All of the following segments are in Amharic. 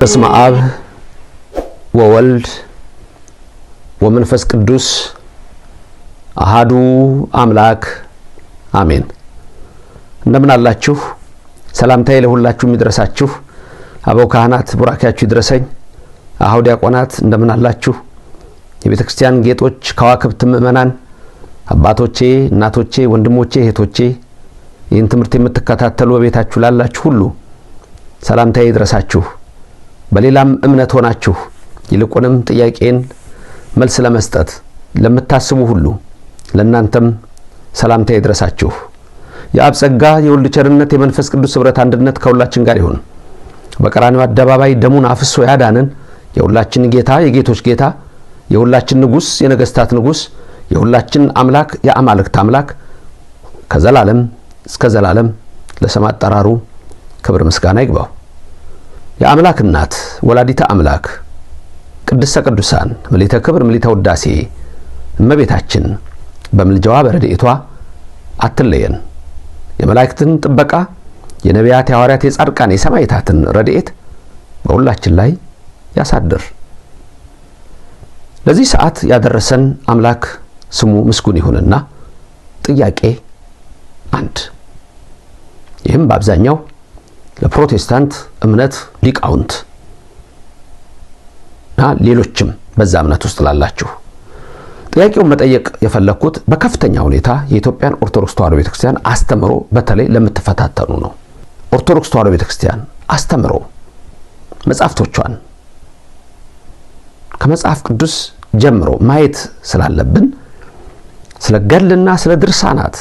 በስመ አብ ወወልድ ወመንፈስ ቅዱስ አሃዱ አምላክ አሜን። እንደምን አላችሁ? ሰላምታዬ ለሁላችሁ የሚድረሳችሁ። አበው ካህናት ቡራኪያችሁ ይድረሰኝ። አኀው ዲያቆናት እንደምን አላችሁ? የቤተ ክርስቲያን ጌጦች ከዋክብት ምእመናን፣ አባቶቼ፣ እናቶቼ፣ ወንድሞቼ፣ እህቶቼ፣ ይህን ትምህርት የምትከታተሉ በቤታችሁ ላላችሁ ሁሉ ሰላምታዬ ይድረሳችሁ። በሌላም እምነት ሆናችሁ ይልቁንም ጥያቄን መልስ ለመስጠት ለምታስቡ ሁሉ ለእናንተም ሰላምታ ይድረሳችሁ። የአብ ጸጋ የወልድ ቸርነት የመንፈስ ቅዱስ ኅብረት አንድነት ከሁላችን ጋር ይሁን። በቀራንዮ አደባባይ ደሙን አፍሶ ያዳነን የሁላችን ጌታ የጌቶች ጌታ፣ የሁላችን ንጉሥ የነገስታት ንጉሥ፣ የሁላችን አምላክ የአማልክት አምላክ ከዘላለም እስከ ዘላለም ለስም አጠራሩ ክብር ምስጋና ይግባው። የአምላክ እናት ወላዲተ አምላክ ቅድስተ ቅዱሳን ምልዕተ ክብር ምልዕተ ውዳሴ እመቤታችን በምልጃዋ በረድኤቷ አትለየን። የመላእክትን ጥበቃ፣ የነቢያት፣ የሐዋርያት፣ የጻድቃን፣ የሰማዕታትን ረድኤት በሁላችን ላይ ያሳድር። ለዚህ ሰዓት ያደረሰን አምላክ ስሙ ምስጉን ይሁንና ጥያቄ አንድ፣ ይህም በአብዛኛው ለፕሮቴስታንት እምነት ሊቃውንት እና ሌሎችም በዛ እምነት ውስጥ ላላችሁ ጥያቄውን መጠየቅ የፈለግኩት በከፍተኛ ሁኔታ የኢትዮጵያን ኦርቶዶክስ ተዋሕዶ ቤተክርስቲያን አስተምሮ በተለይ ለምትፈታተኑ ነው። ኦርቶዶክስ ተዋሕዶ ቤተክርስቲያን አስተምሮ መጽሐፍቶቿን ከመጽሐፍ ቅዱስ ጀምሮ ማየት ስላለብን ስለ ገድልና ስለ ድርሳናት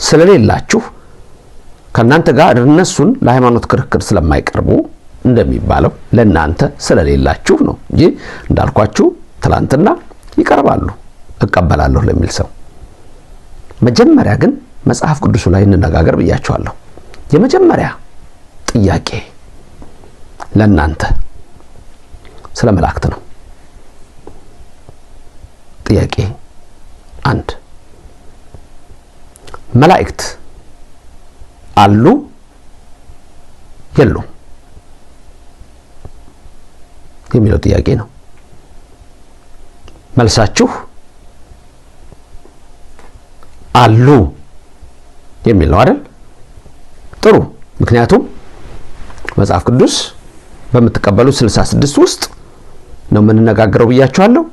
ስለሌላችሁ ከእናንተ ጋር እነሱን ለሃይማኖት ክርክር ስለማይቀርቡ እንደሚባለው ለእናንተ ስለሌላችሁ ነው እንጂ እንዳልኳችሁ ትላንትና ይቀርባሉ፣ እቀበላለሁ ለሚል ሰው። መጀመሪያ ግን መጽሐፍ ቅዱሱ ላይ እንነጋገር ብያችኋለሁ። የመጀመሪያ ጥያቄ ለእናንተ ስለ መላእክት ነው። ጥያቄ አንድ፣ መላእክት አሉ የሉም የሚለው ጥያቄ ነው። መልሳችሁ አሉ የሚል ነው አይደል? ጥሩ። ምክንያቱም መጽሐፍ ቅዱስ በምትቀበሉ 66 ውስጥ ነው የምንነጋገረው ብያችኋለሁ።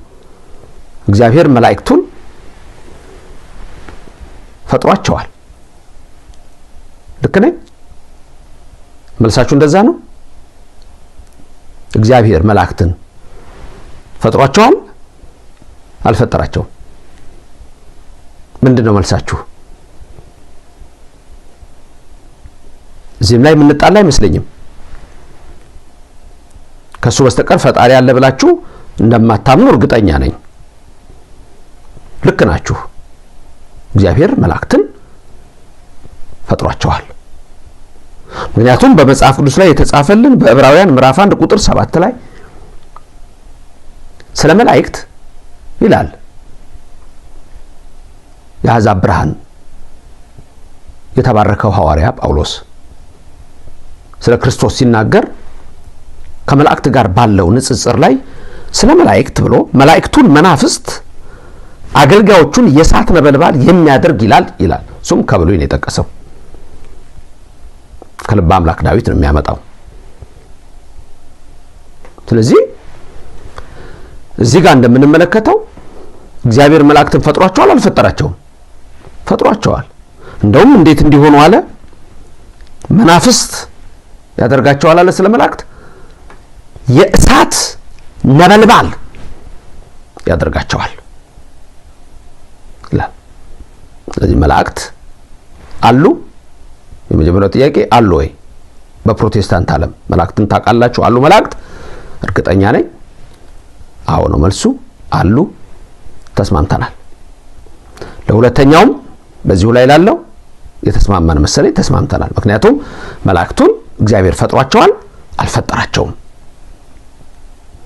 እግዚአብሔር መላእክቱን ፈጥሯቸዋል። ልክ ነኝ? መልሳችሁ እንደዛ ነው። እግዚአብሔር መላእክትን ፈጥሯቸዋል አልፈጠራቸውም? ምንድን ነው መልሳችሁ? እዚህም ላይ የምንጣላ አይመስለኝም። ከሱ በስተቀር ፈጣሪ አለ ብላችሁ እንደማታምኑ እርግጠኛ ነኝ። ልክ ናችሁ። እግዚአብሔር መላእክትን ፈጥሯቸዋል። ምክንያቱም በመጽሐፍ ቅዱስ ላይ የተጻፈልን በዕብራውያን ምዕራፍ 1 ቁጥር 7 ላይ ስለ መላእክት ይላል የአሕዛብ ብርሃን የተባረከው ሐዋርያ ጳውሎስ ስለ ክርስቶስ ሲናገር ከመላእክት ጋር ባለው ንጽጽር ላይ ስለ መላእክት ብሎ መላእክቱን መናፍስት አገልጋዮቹን የእሳት ነበልባል የሚያደርግ ይላል ይላል። እሱም ከብሉይ ነው የጠቀሰው። ከልበ አምላክ ዳዊት ነው የሚያመጣው። ስለዚህ እዚህ ጋር እንደምንመለከተው እግዚአብሔር መላእክትን ፈጥሯቸዋል አልፈጠራቸውም? ፈጥሯቸዋል። እንደውም እንዴት እንዲሆኑ አለ? መናፍስት ያደርጋቸዋል አለ። ስለ መላእክት የእሳት ነበልባል ያደርጋቸዋል ይላል። ስለዚህ መላእክት አሉ። የመጀመሪያው ጥያቄ አሉ ወይ? በፕሮቴስታንት ዓለም መላእክትን ታውቃላችሁ? አሉ መላእክት? እርግጠኛ ነኝ አዎ ነው መልሱ። አሉ። ተስማምተናል። ለሁለተኛውም በዚሁ ላይ ላለው የተስማማን መሰለኝ፣ ተስማምተናል። ምክንያቱም መላእክቱን እግዚአብሔር ፈጥሯቸዋል አልፈጠራቸውም?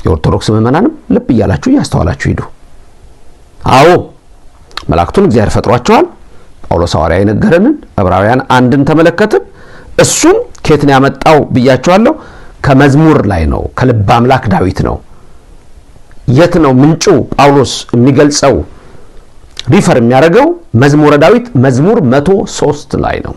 የኦርቶዶክስ ምዕመናንም ልብ እያላችሁ እያስተዋላችሁ ሂዱ። አዎ መላእክቱን እግዚአብሔር ፈጥሯቸዋል። ጳውሎስ ሐዋርያ የነገረንን ዕብራውያን 1ን ተመለከትን። እሱም ከየት ነው ያመጣው ብያቸዋለሁ። ከመዝሙር ላይ ነው፣ ከልበ አምላክ ዳዊት ነው። የት ነው ምንጩ? ጳውሎስ የሚገልጸው refer የሚያደርገው መዝሙረ ዳዊት መዝሙር 103 ላይ ነው።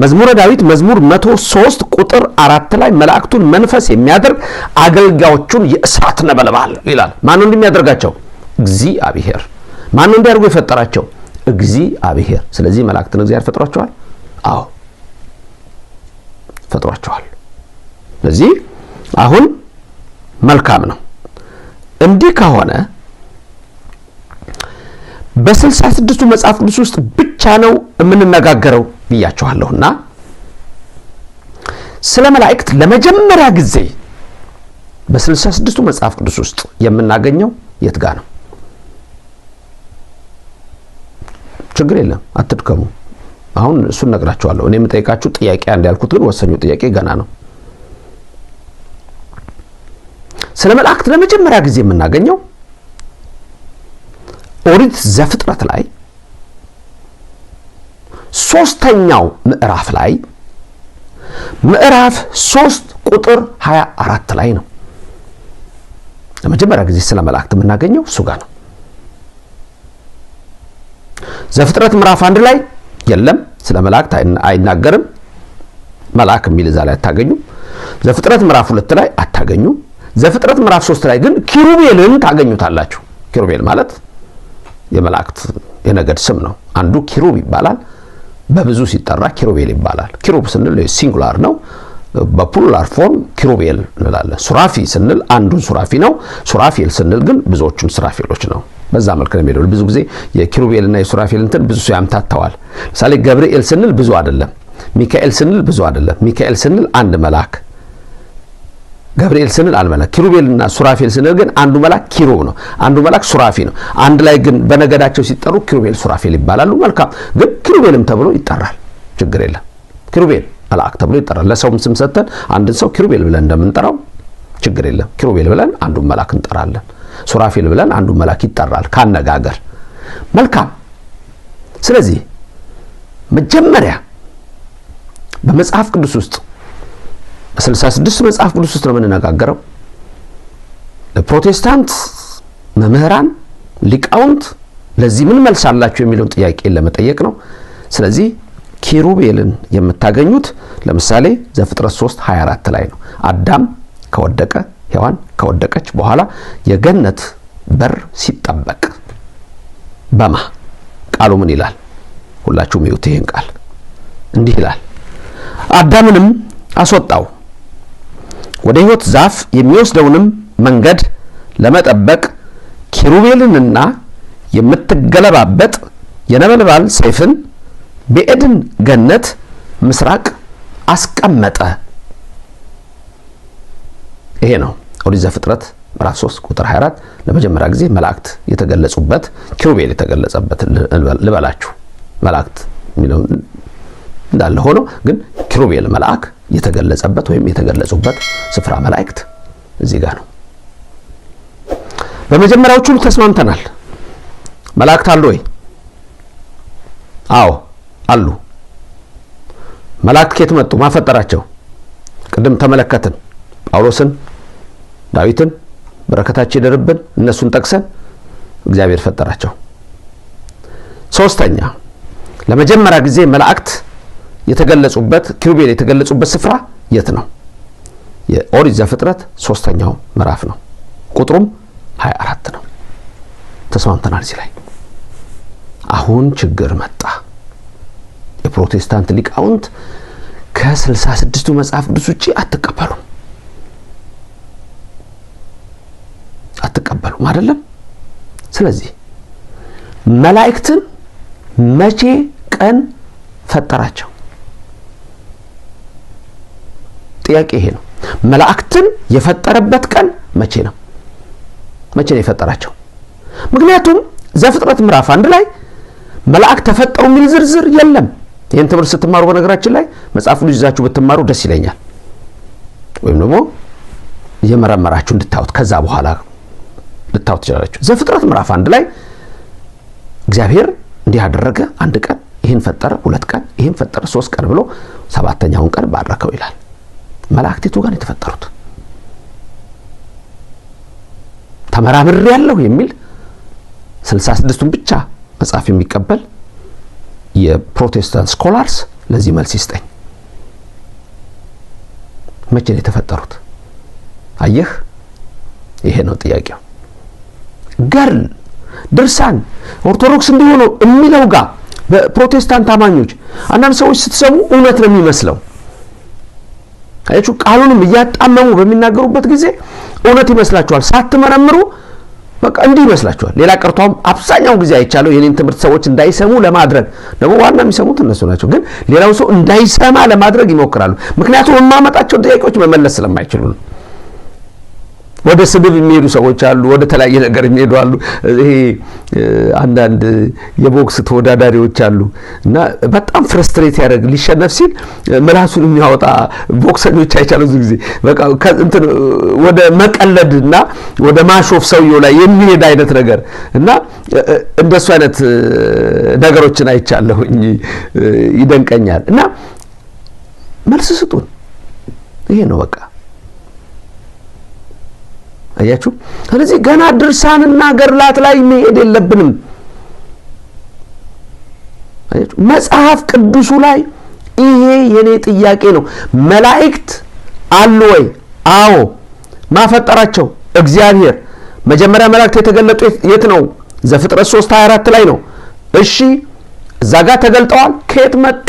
መዝሙረ ዳዊት መዝሙር 103 ቁጥር 4 ላይ መላእክቱን መንፈስ የሚያደርግ አገልጋዮቹን የእሳት ነበልባል ይላል። ማነው እንደሚያደርጋቸው? እግዚአብሔር። ማነው እንዲያደርጉ የፈጠራቸው? እግዚአብሔር። ስለዚህ መላእክትን እግዚአብሔር ፈጥሯቸዋል? አዎ ፈጥሯቸዋል። ስለዚህ አሁን መልካም ነው። እንዲህ ከሆነ በ66ቱ መጽሐፍ ቅዱስ ውስጥ ብቻ ነው የምንነጋገረው ብያችኋለሁና ስለ መላእክት ለመጀመሪያ ጊዜ በ66ቱ መጽሐፍ ቅዱስ ውስጥ የምናገኘው የት ጋ ነው? ችግር የለም፣ አትድከሙ። አሁን እሱን ነግራችኋለሁ። እኔ የምጠይቃችሁ ጥያቄ አንድ ያልኩት ግን ወሰኙ ጥያቄ ገና ነው። ስለ መላእክት ለመጀመሪያ ጊዜ የምናገኘው ኦሪት ዘፍጥረት ላይ ሶስተኛው ምዕራፍ ላይ ምዕራፍ 3 ቁጥር 24 ላይ ነው። ለመጀመሪያ ጊዜ ስለ መላእክት የምናገኘው እሱ ጋር ነው። ዘፍጥረት ምዕራፍ 1 ላይ የለም፣ ስለ መላእክት አይናገርም። መልአክ የሚል እዛ ላይ አታገኙም። ዘፍጥረት ምዕራፍ 2 ላይ አታገኙም። ዘፍጥረት ምዕራፍ 3 ላይ ግን ኪሩቤልን ታገኙታላችሁ። ኪሩቤል ማለት የመላእክት የነገድ ስም ነው። አንዱ ኪሩብ ይባላል። በብዙ ሲጠራ ኪሩቤል ይባላል። ኪሩብ ስንል singular ነው። በ plural form ኪሩቤል እንላለን። ሱራፊ ስንል አንዱን ሱራፊ ነው። ሱራፌል ስንል ግን ብዙዎቹን ሱራፌሎች ነው። በዛ መልክ ነው የሚሄደው። ብዙ ጊዜ የኪሩቤልና የሱራፌል እንትን ብዙ ሰው ያምታተዋል። ለምሳሌ ገብርኤል ስንል ብዙ አይደለም። ሚካኤል ስንል ብዙ አይደለም። ሚካኤል ስንል አንድ መልአክ፣ ገብርኤል ስንል አንድ መልአክ። ኪሩቤልና ሱራፌል ስንል ግን አንዱ መልአክ ኪሩብ ነው፣ አንዱ መልአክ ሱራፊ ነው። አንድ ላይ ግን በነገዳቸው ሲጠሩ ኪሩቤል ሱራፌል ይባላሉ። መልካም፣ ግን ኪሩቤልም ተብሎ ይጠራል። ችግር የለም። ኪሩቤል መልአክ ተብሎ ይጠራል። ለሰውም ስም ሰጥተን አንድን ሰው ኪሩቤል ብለን እንደምንጠራው ችግር የለም። ኪሩቤል ብለን አንዱን መልአክ እንጠራለን። ሱራፌል ብለን አንዱን መልአክ ይጠራል ካነጋገር። መልካም። ስለዚህ መጀመሪያ በመጽሐፍ ቅዱስ ውስጥ በ66 መጽሐፍ ቅዱስ ውስጥ ነው የምንነጋገረው። ለፕሮቴስታንት መምህራን ሊቃውንት ለዚህ ምን መልስ አላቸው የሚለውን ጥያቄ ለመጠየቅ ነው። ስለዚህ ኪሩቤልን የምታገኙት ለምሳሌ ዘፍጥረት 3 24 ላይ ነው። አዳም ከወደቀ ሔዋን ከወደቀች በኋላ የገነት በር ሲጠበቅ በማ ቃሉ ምን ይላል? ሁላችሁም ይዩት ይሄን ቃል እንዲህ ይላል፣ አዳምንም አስወጣው ወደ ሕይወት ዛፍ የሚወስደውንም መንገድ ለመጠበቅ ኪሩቤልንና የምትገለባበጥ የነበልባል ሰይፍን በኤድን ገነት ምስራቅ አስቀመጠ። ይሄ ነው ኦሪት ዘፍጥረት ምዕራፍ 3 ቁጥር 24 ለመጀመሪያ ጊዜ መላእክት የተገለጹበት ኪሩቤል የተገለጸበት ልበላችሁ። መላእክት የሚለው እንዳለ ሆኖ ግን ኪሩቤል መልአክ የተገለጸበት ወይም የተገለጹበት ስፍራ መላእክት እዚህ ጋር ነው። በመጀመሪያዎቹ ሁሉ ተስማምተናል። መላእክት አሉ ወይ? አዎ አሉ። መላእክት ከየት መጡ? ማፈጠራቸው? ቅድም ተመለከትን። ጳውሎስን፣ ዳዊትን በረከታቸው ይደርብን፣ እነሱን ጠቅሰን እግዚአብሔር ፈጠራቸው። ሶስተኛ ለመጀመሪያ ጊዜ መላእክት የተገለጹበት ኪሩቤል የተገለጹበት ስፍራ የት ነው? የኦሪት ዘፍጥረት ሶስተኛው ምዕራፍ ነው። ቁጥሩም 24 ነው። ተስማምተናል እዚህ ላይ። አሁን ችግር መጣ። የፕሮቴስታንት ሊቃውንት ከ66ቱ መጽሐፍ ቅዱስ ውጪ አትቀበሉም አትቀበሉም አይደለም። ስለዚህ መላእክትን መቼ ቀን ፈጠራቸው? ጥያቄ ይሄ ነው። መላእክትን የፈጠረበት ቀን መቼ ነው? መቼ ነው የፈጠራቸው? ምክንያቱም ዘፍጥረት ምዕራፍ 1 ላይ መላእክት ተፈጠሩ የሚል ዝርዝር የለም። ይህን ትምህርት ስትማሩ በነገራችን ላይ መጽሐፍ ቅዱስ ይዛችሁ ብትማሩ ደስ ይለኛል። ወይም ደግሞ እየመረመራችሁ እንድታዩት ከዛ በኋላ ልታዩት ትችላላችሁ። ዘፍጥረት ምዕራፍ 1 ላይ እግዚአብሔር እንዲህ አደረገ፣ አንድ ቀን ይህን ፈጠረ፣ ሁለት ቀን ይህን ፈጠረ፣ ሶስት ቀን ብሎ ሰባተኛውን ቀን ባረከው ይላል። መላእክት የቱ ጋር ነው የተፈጠሩት? ተመራምሬ ያለሁ የሚል 66ቱን ብቻ መጽሐፍ የሚቀበል የፕሮቴስታንት scholars ለዚህ መልስ ይስጠኝ። መቼ ነው የተፈጠሩት? አየህ፣ ይሄ ነው ጥያቄው። ገድል ድርሳን ኦርቶዶክስ እንዲሆኑ የሚለው ጋር በፕሮቴስታንት አማኞች አንዳንድ ሰዎች ስትሰሙ እውነት ነው የሚመስለው። አያችሁ፣ ቃሉንም እያጣመሙ በሚናገሩበት ጊዜ እውነት ይመስላችኋል። ሳትመረምሩ በቃ እንዲህ ይመስላችኋል። ሌላ ቀርቶም አብዛኛው ጊዜ አይቻለሁ የኔን ትምህርት ሰዎች እንዳይሰሙ ለማድረግ ደግሞ ዋና የሚሰሙት እነሱ ናቸው፣ ግን ሌላው ሰው እንዳይሰማ ለማድረግ ይሞክራሉ። ምክንያቱም የማመጣቸውን ጥያቄዎች መመለስ ስለማይችሉ ነው። ወደ ስድብ የሚሄዱ ሰዎች አሉ። ወደ ተለያየ ነገር የሚሄዱ አሉ። ይሄ አንዳንድ የቦክስ ተወዳዳሪዎች አሉ እና በጣም frustrate ያደርግ ሊሸነፍ ሲል ምላሱን የሚያወጣ ቦክሰኞች አይቻለሁ። ብዙ ጊዜ በቃ እንትን ወደ መቀለድና ወደ ማሾፍ ሰውየው ላይ የሚሄድ አይነት ነገር እና እንደሱ አይነት ነገሮችን አይቻለሁኝ። ይደንቀኛል። እና መልስ ስጡን። ይሄ ነው በቃ። አያችሁ። ስለዚህ ገና ድርሳንና ገድላት ላይ መሄድ የለብንም። አያችሁ፣ መጽሐፍ ቅዱሱ ላይ ይሄ የኔ ጥያቄ ነው። መላእክት አሉ ወይ? አዎ። ማፈጠራቸው እግዚአብሔር። መጀመሪያ መላእክት የተገለጡ የት ነው? ዘፍጥረት 3:24 ላይ ነው። እሺ፣ እዛ ጋር ተገልጠዋል። ከየት መጡ?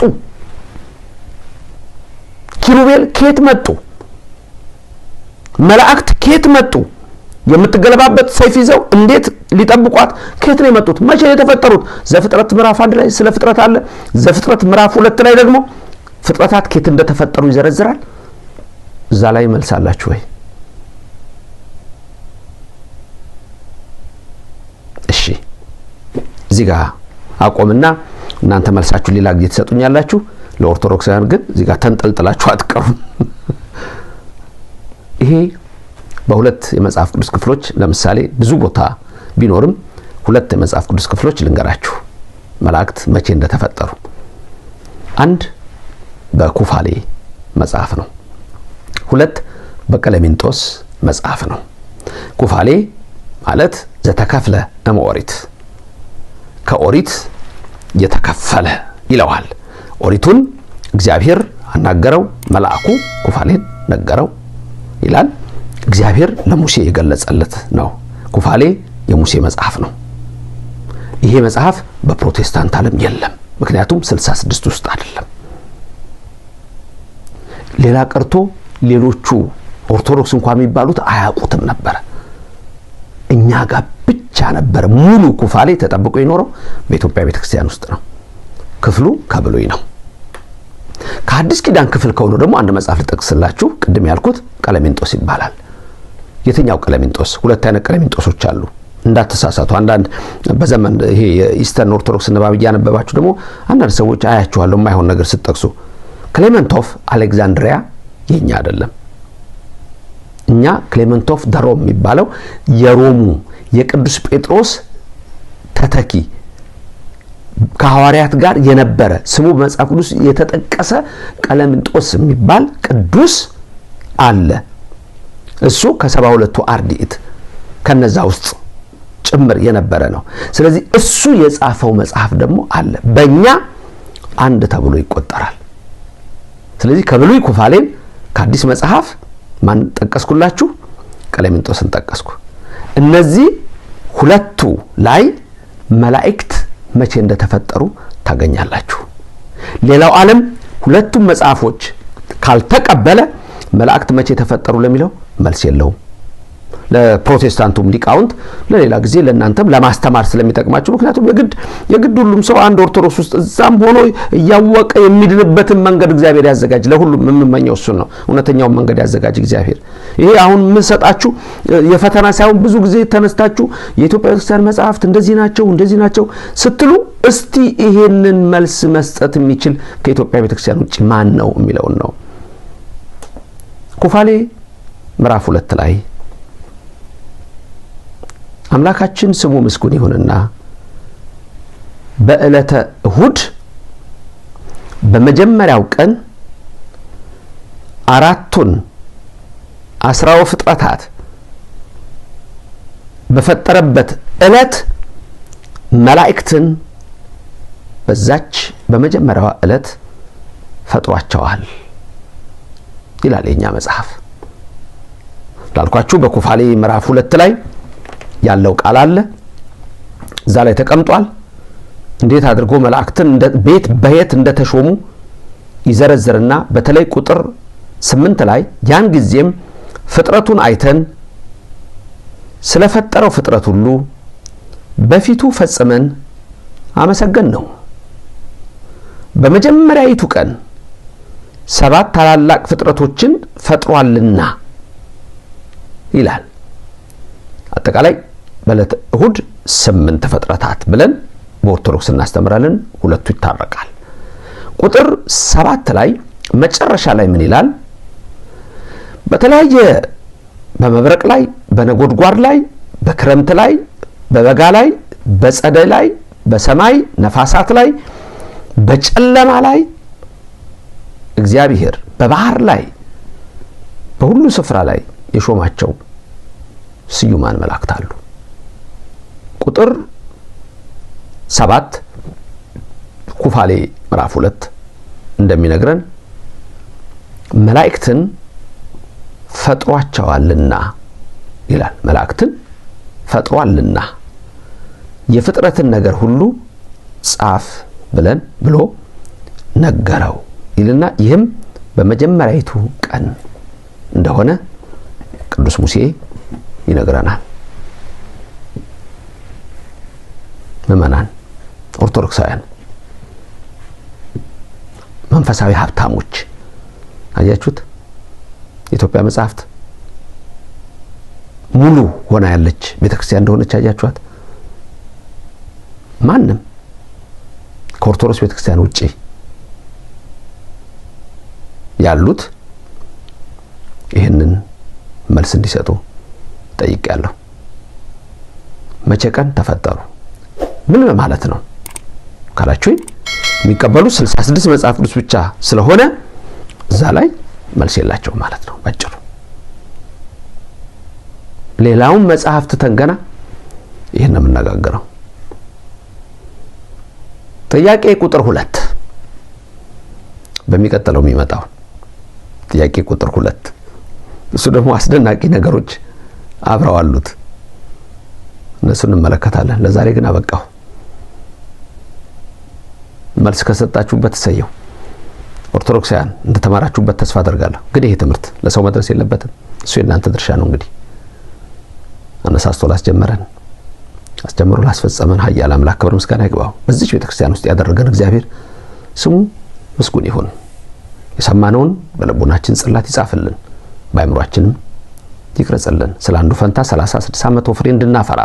ኪሩቤል ከየት መጡ? መላእክት ከየት መጡ? የምትገለባበት ሰይፍ ይዘው እንዴት ሊጠብቋት ከየት ነው የመጡት? መቼ ነው የተፈጠሩት? ዘፍጥረት ምዕራፍ 1 ላይ ስለ ፍጥረት አለ። ዘፍጥረት ምዕራፍ 2 ላይ ደግሞ ፍጥረታት ከየት እንደተፈጠሩ ይዘረዝራል። እዛ ላይ መልስ አላችሁ ወይ? እሺ፣ እዚህ ጋር አቆምና እናንተ መልሳችሁ ሌላ ጊዜ ትሰጡኛላችሁ። ለኦርቶዶክሳውያን ግን እዚህ ጋር ተንጠልጥላችሁ አትቀሩም። ይሄ በሁለት የመጽሐፍ ቅዱስ ክፍሎች ለምሳሌ ብዙ ቦታ ቢኖርም ሁለት የመጽሐፍ ቅዱስ ክፍሎች ልንገራችሁ መላእክት መቼ እንደተፈጠሩ። አንድ በኩፋሌ መጽሐፍ ነው። ሁለት በቀለሚንጦስ መጽሐፍ ነው። ኩፋሌ ማለት ዘተከፍለ እምኦሪት፣ ከኦሪት የተከፈለ ይለዋል። ኦሪቱን እግዚአብሔር አናገረው፣ መልአኩ ኩፋሌን ነገረው ይላል። እግዚአብሔር ለሙሴ የገለጸለት ነው። ኩፋሌ የሙሴ መጽሐፍ ነው። ይሄ መጽሐፍ በፕሮቴስታንት ዓለም የለም። ምክንያቱም 66 ውስጥ አይደለም። ሌላ ቀርቶ ሌሎቹ ኦርቶዶክስ እንኳን የሚባሉት አያውቁትም ነበረ። እኛ ጋር ብቻ ነበር ሙሉ ኩፋሌ ተጠብቆ የኖረው በኢትዮጵያ ቤተክርስቲያን ውስጥ ነው። ክፍሉ ከብሉይ ነው። ከአዲስ ኪዳን ክፍል ከሆነ ደግሞ አንድ መጽሐፍ ልጠቅስላችሁ። ቅድም ያልኩት ቀለሚንጦስ ይባላል። የትኛው ቀለሚንጦስ? ሁለት አይነት ቀለሚንጦሶች አሉ፣ እንዳትሳሳቱ። አንዳንድ በዘመን ይሄ የ Eastern Orthodox ንባብ እያነበባችሁ ደግሞ አንዳንድ ሰዎች አያችኋለሁ የማይሆን ነገር ስትጠቅሱ። Clement of Alexandria የኛ አይደለም። እኛ Clement of the Rome የሚባለው የሮሙ የቅዱስ ጴጥሮስ ተተኪ ከሐዋርያት ጋር የነበረ ስሙ በመጽሐፍ ቅዱስ የተጠቀሰ ቀለምንጦስ የሚባል ቅዱስ አለ። እሱ ከ72ቱ አርድእት ከነዛ ውስጥ ጭምር የነበረ ነው። ስለዚህ እሱ የጻፈው መጽሐፍ ደግሞ አለ፣ በእኛ አንድ ተብሎ ይቆጠራል። ስለዚህ ከብሉይ ኩፋሌን ከአዲስ መጽሐፍ ማን ጠቀስኩላችሁ? ቀለምንጦስን ጠቀስኩ። እነዚህ ሁለቱ ላይ መላእክት መቼ እንደተፈጠሩ ታገኛላችሁ። ሌላው ዓለም ሁለቱም መጽሐፎች ካልተቀበለ መላእክት መቼ ተፈጠሩ ለሚለው መልስ የለውም። ለፕሮቴስታንቱም ሊቃውንት ለሌላ ጊዜ ለእናንተም ለማስተማር ስለሚጠቅማችሁ፣ ምክንያቱም የግድ ሁሉም ሰው አንድ ኦርቶዶክስ ውስጥ እዛም ሆኖ እያወቀ የሚድንበትን መንገድ እግዚአብሔር ያዘጋጅ። ለሁሉም የምመኘው እሱን ነው። እውነተኛውን መንገድ ያዘጋጅ እግዚአብሔር። ይሄ አሁን የምሰጣችሁ የፈተና ሳይሆን ብዙ ጊዜ ተነስታችሁ የኢትዮጵያ ቤተክርስቲያን መጽሐፍት እንደዚህ ናቸው እንደዚህ ናቸው ስትሉ እስቲ ይሄንን መልስ መስጠት የሚችል ከኢትዮጵያ ቤተክርስቲያን ውጭ ማን ነው የሚለውን ነው። ኩፋሌ ምዕራፍ 2 ላይ አምላካችን ስሙ ምስጉን ይሁንና በዕለተ እሁድ በመጀመሪያው ቀን አራቱን አስራው ፍጥረታት በፈጠረበት ዕለት መላእክትን በዛች በመጀመሪያዋ ዕለት ፈጥሯቸዋል ይላል የኛ መጽሐፍ። እንዳልኳችሁ በኩፋሌ ምዕራፍ 2 ላይ ያለው ቃል አለ፣ እዛ ላይ ተቀምጧል። እንዴት አድርጎ መላእክትን ቤት በየት እንደተሾሙ ይዘረዝርና በተለይ ቁጥር 8 ላይ ያን ጊዜም ፍጥረቱን አይተን ስለፈጠረው ፍጥረት ሁሉ በፊቱ ፈጽመን አመሰገን ነው። በመጀመሪያይቱ ቀን 7 ታላላቅ ፍጥረቶችን ፈጥሯልና ይላል። አጠቃላይ በዕለተ እሁድ 8 ፍጥረታት ብለን በኦርቶዶክስ እናስተምራለን። ሁለቱ ይታረቃል። ቁጥር 7 ላይ መጨረሻ ላይ ምን ይላል? በተለያየ በመብረቅ ላይ፣ በነጎድጓድ ላይ፣ በክረምት ላይ፣ በበጋ ላይ፣ በጸደይ ላይ፣ በሰማይ ነፋሳት ላይ፣ በጨለማ ላይ እግዚአብሔር በባህር ላይ በሁሉ ስፍራ ላይ የሾማቸው ስዩማን መላእክት አሉ። ቁጥር 7 ኩፋሌ ምዕራፍ 2 እንደሚነግረን መላእክትን ፈጥሯቸዋልና ይላል። መላእክትን ፈጥሯልና የፍጥረትን ነገር ሁሉ ጻፍ ብለን ብሎ ነገረው ይልና ይህም በመጀመሪያይቱ ቀን እንደሆነ ቅዱስ ሙሴ ይነግረናል። ምዕመናን ኦርቶዶክሳውያን መንፈሳዊ ሀብታሞች አያችሁት? የኢትዮጵያ መጽሐፍት ሙሉ ሆና ያለች ቤተክርስቲያን እንደሆነች አያችኋት? ማንም ከኦርቶዶክስ ቤተክርስቲያን ውጪ ያሉት ይህንን መልስ እንዲሰጡ ጠይቄያለሁ። መቼ ቀን ተፈጠሩ? ምን ማለት ነው ካላችሁኝ የሚቀበሉ 66 መጽሐፍ ቅዱስ ብቻ ስለሆነ እዛ ላይ መልስ የላቸውም ማለት ነው ባጭሩ። ሌላውን መጽሐፍ ትተን ገና ይህን ነው የምነጋገረው። ጥያቄ ቁጥር 2 በሚቀጥለው የሚመጣው ጥያቄ ቁጥር 2 እሱ ደግሞ አስደናቂ ነገሮች አብረው አሉት። እነሱን እንመለከታለን። ለዛሬ ግን አበቃሁ። መልስ ከሰጣችሁበት እሰየው። ኦርቶዶክሳውያን እንደተማራችሁበት ተስፋ አደርጋለሁ። ግን ይሄ ትምህርት ለሰው መድረስ የለበትም። እሱ የእናንተ ድርሻ ነው። እንግዲህ አነሳስቶ ላስጀመረን አስጀምሮ ላስፈጸመን ኃያል አምላክ ክብር ምስጋና ይግባው። በዚች ቤተክርስቲያን ውስጥ ያደረገን እግዚአብሔር ስሙ ምስጉን ይሁን። የሰማነውን በልቦናችን ጽላት ይጻፍልን፣ በአእምሯችንም ይቅረጽልን። ስለ አንዱ ፈንታ 30፣ 60፣ 100 ፍሬ እንድናፈራ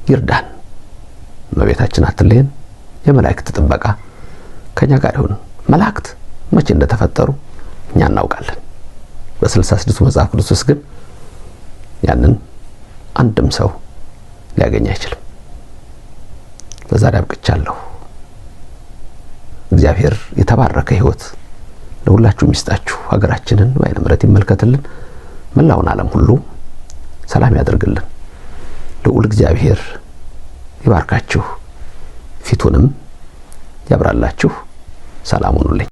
ይርዳን። እመቤታችን አትለየን። የመላእክት ጥበቃ ከኛ ጋር ይሁን። መላእክት መቼ እንደተፈጠሩ እኛ እናውቃለን። በ66ቱ መጽሐፍ ቅዱስ ውስጥ ግን ያንን አንድም ሰው ሊያገኝ አይችልም። ለዛሬ አብቅቻለሁ። እግዚአብሔር የተባረከ ሕይወት ለሁላችሁም ይስጣችሁ። ሀገራችንን በዓይነ ምሕረት ይመልከትልን። መላውን ዓለም ሁሉ ሰላም ያደርግልን። ልዑል እግዚአብሔር ይባርካችሁ፣ ፊቱንም ያብራላችሁ። ሰላም ሁኑልኝ።